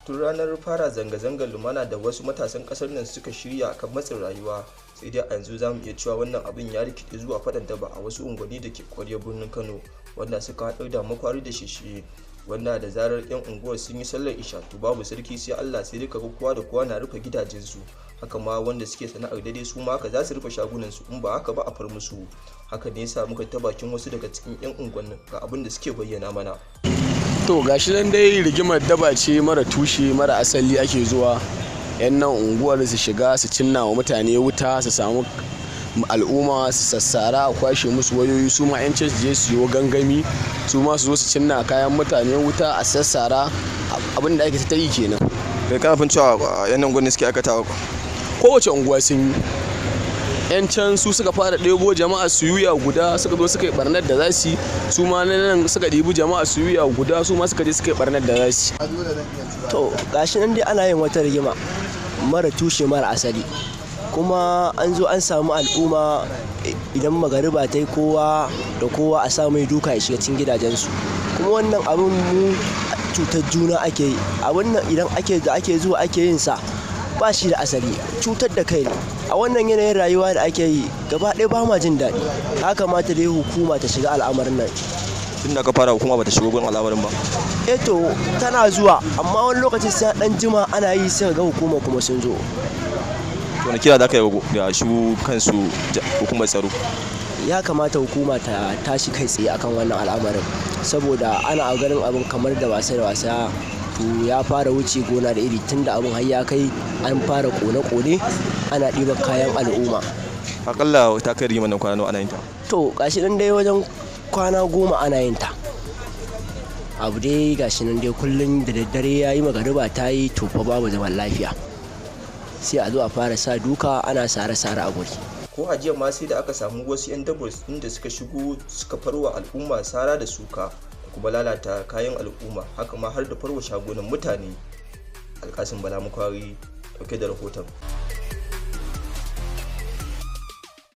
Tun ranar fara zanga-zangar lumana da wasu matasan kasar nan suka shirya akan matsin rayuwa, sai dai a yanzu za mu iya cewa wannan abin ya rikide zuwa faɗan daba a wasu unguwanni da ke ƙwaryar birnin Kano, wanda suka haɗar da Makwari da Sheshe, wanda da zarar 'yan unguwar sun yi sallar isha to babu sarki sai Allah, sai duka kowa da kowa na rufe gidajensu. Haka ma wanda suke sana'ar dare su ma haka za su rufe shagunansu, in ba haka ba a far musu. Haka ne yasa muka ta bakin wasu daga cikin 'yan unguwannin ga abin da suke bayyana mana. To gashi nan dai rigimar daba ce mara tushe mara asali ake zuwa 'yan nan unguwar su shiga su cinna wa mutane wuta, su samu al'umma su sassara, a kwashe musu wayoyi. Su ma 'yan can su je su yi gangami, su ma su zo su cinna kayan mutane wuta, a sassara. Abin da ake ta yi kenan. Kai kana fin cewa 'yan nan gwamnati suke aikatawa? Kowace unguwa sun yi. 'Yan can su suka fara ɗebo jama'a su yuya guda, suka zo suka yi barnar da za su yi. Su ma nan suka ɗibi jama'a su yuya guda, su ma suka je suka yi barnar da za su yi. To gashi nan dai ana yin wata rigima mara tushe mara asali, kuma an zo an samu al'umma idan magariba ta yi kowa da kowa a sa mai duka ya shiga cikin gidajensu. Kuma wannan abin mu cutar juna ake yi. Abin nan idan ake da ake zuwa ake yin sa ba shi da asali, cutar da kai ne. A wannan yanayin rayuwa da ake yi gaba ɗaya ba ma jin daɗi. Ya kamata dai hukuma ta shiga al'amarin nan. Tun da ka fara hukuma bata shigo gurin al'amarin ba? Eh to tana zuwa, amma wani lokacin sai dan jima ana yi sai ga hukuma kuma sun zo. To wani kira za ka yi ga su kansu hukumar tsaro? Ya kamata hukuma ta tashi kai tsaye akan wannan al'amarin, saboda ana ganin abin kamar da wasa da wasa, to ya fara wuce gona da iri, tunda abin har ya kai an fara kone-kone, ana ɗiban kayan al'umma. Akalla ta kai rigimar nan kwana nawa ana yin ta? To gashi nan dai wajen kwana 10 ana yin ta. Abu dai gashi nan dai kullum da daddare ya yi, magariba ta yi, to fa babu zaman lafiya, sai a zo a fara sa duka, ana sare-sare a guri. Ko a jiya ma sai da aka samu wasu 'yan dabar inda suka shigo suka farwa al'umma sara da suka da kuma lalata kayan al'umma, haka ma har da farwa shagunan mutane. Alkasim Bala Mukwari dauke da rahoton.